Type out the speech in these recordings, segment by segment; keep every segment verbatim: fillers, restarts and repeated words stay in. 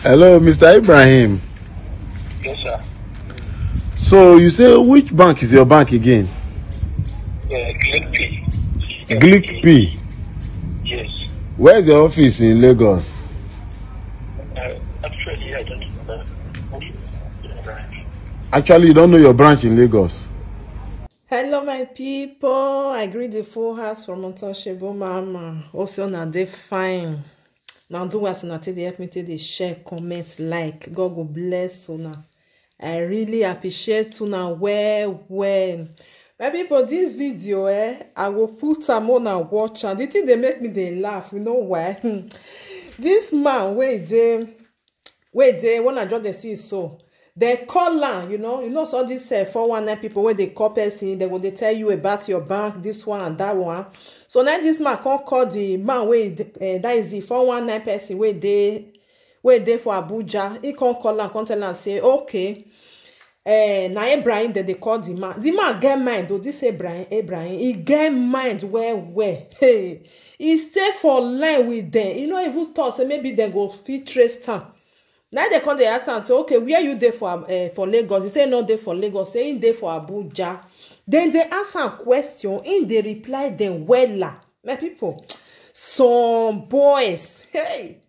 Hello, Mister Ibrahim. Yes, sir. So you say, which bank is your bank again? Yeah, Glick P. Glick P. Yes. Where's your office in Lagos? Uh, actually, I don't know. Actually, you don't know your branch in Lagos. Hello, my people. I greet the full house from Untouchable Mama. Also, now they fine. Now do as una take dey help me take dey share, comment, like. God go bless una. I really appreciate una well well. My people, this video, eh, I go put am on and watch am. The thing dey make me dey laugh. You know why? This man wey dey wey dey when I just dey see so, they call am. You know, you know, so this uh, four one nine people wey dey call person, they go dey tell you about your bank, this one and that one. So now this man come call the man wey uh, that is the four one nine person wey dey wey dey for Abuja. He come call am, come tell am say, okay, eh, na Ibrahim dem dey call the man. The man get mind o. This Ibrahim, Ibrahim, he get mind well well. Hey, he stay for line with them. He no even talk say maybe dem go fit trace am. Now they come dey ask am say, okay, where you dey for uh, for Lagos? He say no dey for Lagos. Say he dey for Abuja. Then they ask am question. He dey reply them wella. My people, some boys, hey,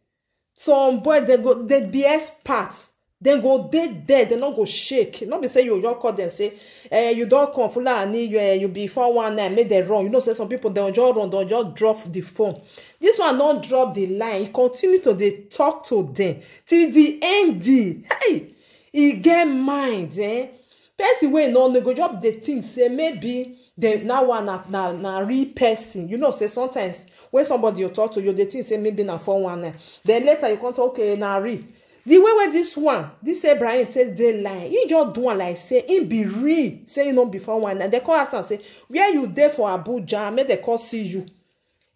some boys they go they be experts. They go dey there, they no go shake. No be say you just call them say, eh, you don come Fulani, you, eh, you be four one nine, make them run. You know say some people they just run, they just drop the phone. This one don drop the line. He continue to dey talk to them till the end. Hey, he get mind, eh? Person wey no know go just dey think say maybe the na one na na na real person. You know say sometimes when somebody you talk to, you dey think say maybe na four one nine. Then later you come talk, okay, na real. The way wey this one, this Ibrahim take dey line, he just do am like say he be real, say he no be four one nine. They come ask am say, where you dey for Abuja? Make they come see you.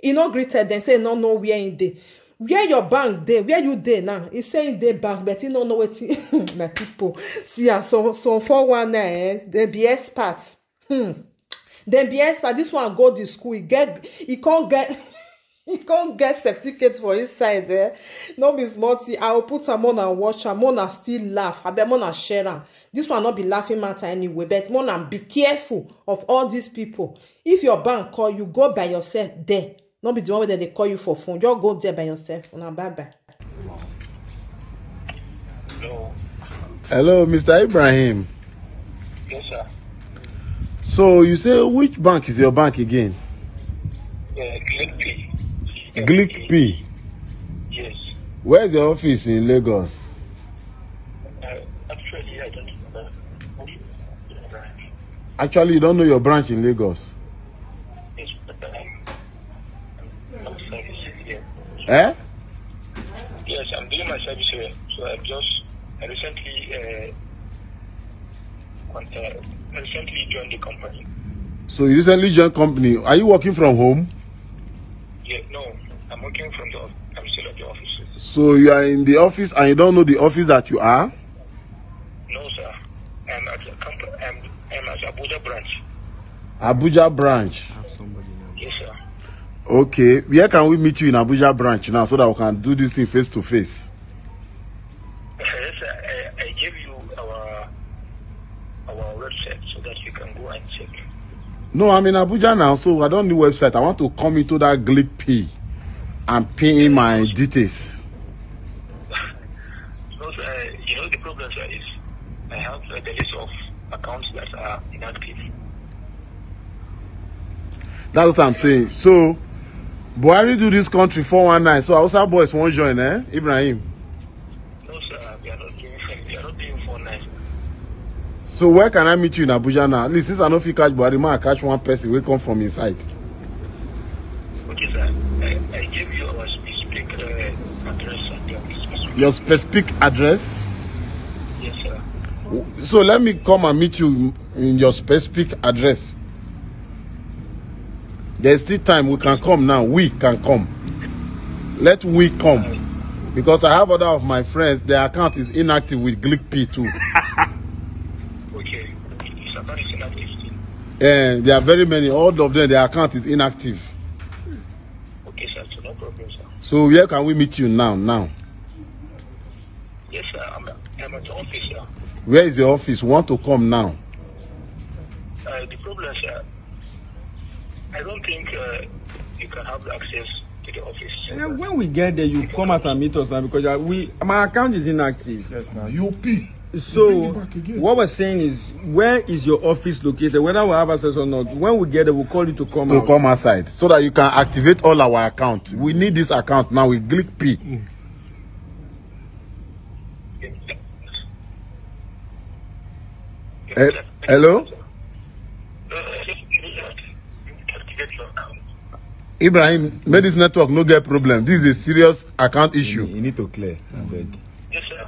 He no greeted them, say no know where he dey. Where your bank dey? Where you dey now? He say he dey bank, but he no know wetin. My people, see am, some some four one nine, eh, they be experts. Hmm. Then be expert. This one go the school. He get he can't get he can't get certificate for inside there. No be small thing. I will put am on and watch am. Mona still laugh. I bet Mona share am. This one not be laughing matter anyway. But Mona, be careful of all these people. If your bank call you, go by yourself there. Not be the one wey dem dey call you for phone. Just go there by yourself. Una bye bye. Hello. Hello, Mister Ibrahim. Yes, sir. So you say, which bank is your bank again? Yeah, Glick P. Glick P. Yes. Where's your office in Lagos? Uh, actually, I don't know. Actually, you don't know your branch in Lagos. Yes, but, um, I'm servicing here. Eh? Yes, I'm doing my service here. So I just, I recently, uh, con- uh, I recently joined the company. So you recently joined company. Are you working from home? Yeah, no, I'm working from the, off- I'm still at the office. So you are in the office and you don't know the office that you are? No, sir. I'm at the company. I'm, I'm at Abuja branch. Abuja branch. Yes, sir. Okay. Where can we meet you in Abuja branch now so that we can do this thing face to face? Yes, sir. I, I gave you our our website so that you can go and check. No, I'm in Abuja now, so I don't need website. I want to come into that Glick P and pay in my details. Because, uh, you know, the problem, sir, is I have a list of accounts that are inactive. That's what I'm saying. So Buhari do this country four one nine. So Hausa boys won't join, eh? Ibrahim. No, sir, we are not doing we are not doing four nine. So where can I meet you in Abuja now? At least since I no fit catch Buhari, ma catch one person wey come from inside. Okay, sir. I, I gave you our specific uh, address and the office specific. Your specific address. Yes, sir. So let me come and meet you in your specific address. There's still time. We can come now. We can come. Let we come. Because I have other of my friends. Their account is inactive with Glick P too. Okay. His account is inactive still. And there are very many. All of them, their account is inactive. Okay, sir. So no problem, sir. So where can we meet you now? Now. At the office, sir. Where is your office? We want to come now. Uh, the problem, sir, I don't think uh, you can have access to the office. Eh, when we get there, you come out and meet us now because uh, we my account is inactive. Yes, now you pee. So Bring it back again. What we're saying is, where is your office located? Whether we have access or not, when we get there, we'll call you to come To out. Come outside so that you can activate all our accounts. We need this account now. We click P. Eh, hello? Ibrahim, may this network no get problem. This is a serious account issue. You need to clear. I beg. Yes, sir.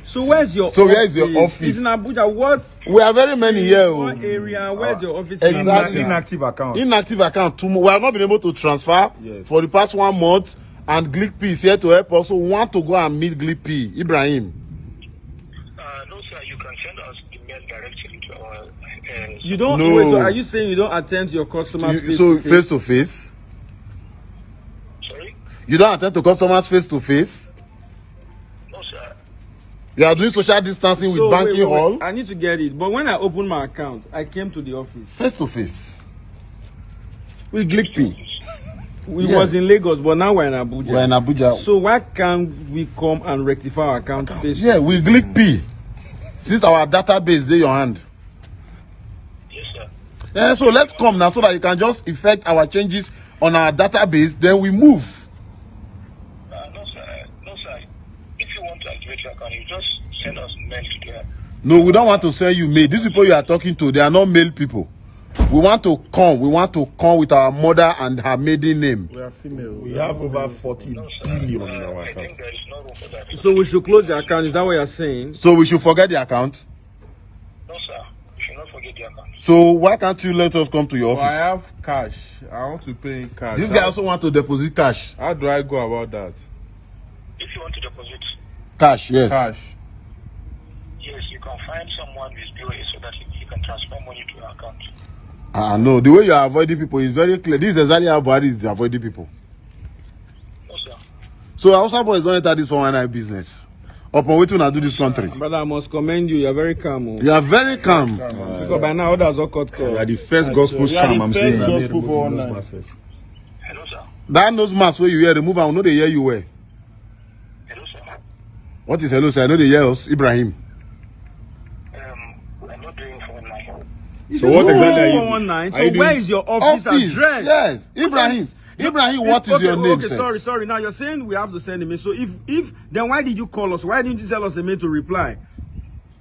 So where's your So where is your office? Office? It's in Abuja. What? We are very many here. Oh. What area? Where's your office? Exactly. Inactive account. Inactive account. Tom- We have not been able to transfer Yes. for the past one month, and Glick P is here to help us. So we want to go and meet Glick P. Ibrahim. Uh, no, sir. You can send us the mail directly to our. Uh, You don't No. wait. So are you saying you don't attend your customers You- face so to face? Face to face. Sorry? You don't attend to customers face to face. No, sir. You are doing social distancing So, with banking wait, wait, wait. hall. I need to get it. But when I opened my account, I came to the office. Face to face. We Glick P. We Yeah. was in Lagos, but now we're in Abuja. We're in Abuja. So why can't we come and rectify our account face? Yeah, we Glick P. Since our database is in your hand. Yes, sir. Yeah, so let's come now so that you can just effect our changes on our database. Then we move. Uh, no, sir. No, sir. If you want to activate your account, you just send us mail to there. No, we don't want to sell you mail. These people you are talking to, they are not male people. We want to come. We want to come with our mother and her maiden name. We are female. We have over forty billion in our I account. think there is no room for that. So we should close the account. Is that what you're saying? So we should forget the account. No, sir. You should not forget the account. So why can't you let us come to your Well, I office? Have cash. I want to pay in cash. This How, guy also want to deposit cash. How do I go about that? If you want to deposit, Cash, yes. Cash. Yes, you can find someone with P O S so that he, he can transfer money to your account. Ah, no. The way you are avoiding people is very clear. This is exactly how Buhari is avoiding people. No, sir. So Hausa boys don't enter this one night business. Upon waiting to do this country. Brother, I must commend you. You're very calm. Oh. You are very calm. Because by now others are cut You call. are the first gospel You are scam the I'm first seeing. gospel for one night. Hello, sir. That nose mask where you wear, remove and know they hear you wear. Hello, sir. What is hello, sir? I know they hear us, Ibrahim. Um, I'm not doing for one night. You So say what no exactly are you for doing? One night. Are So you doing- where is your office, address? Yes, Ibrahim. Ibrahim, what is Okay, your name? Okay, Sir? Sorry, sorry. Now you're saying we have to send a mail. So if if then why did you call us? Why didn't you tell us a mail to reply?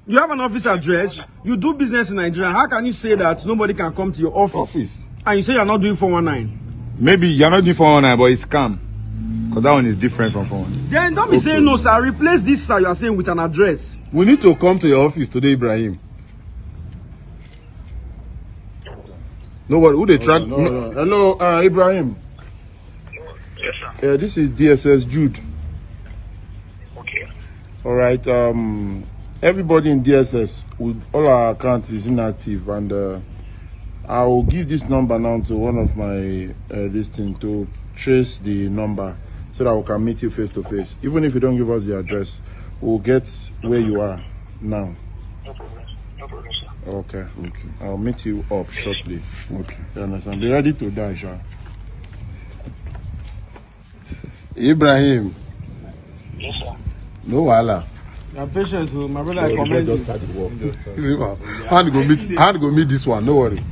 You have an office address. You do business in Nigeria. How can you say that nobody can come to your office? Office. And you say you're not doing four one nine. Maybe you're not doing four one nine, but it's scam. Because that one is different from four one nine. Then don't be saying no, sir. Replace this, sir. You are saying with an address. We need to come to your office today, Ibrahim. No worry, who they track? No, no. Hello, uh, Ibrahim. Yes, sir. Uh, this is D S S Jude. Okay. All right. Um, everybody in D S S, with all our accounts is inactive, and uh, I will give this number now to one of my uh, this thing to trace the number so that we can meet you face to face. Even if you don't give us the address, we'll get where you are now. No problem. No problem, sir. Okay. Okay. I'll meet you up shortly. Okay. You understand? Be ready to die, sha. Ibrahim, Yes, sir. no wahala. You're patient, oh, my brother. I commend you. Start the work. See, ma, hand go meet, hand go meet this one. No worry.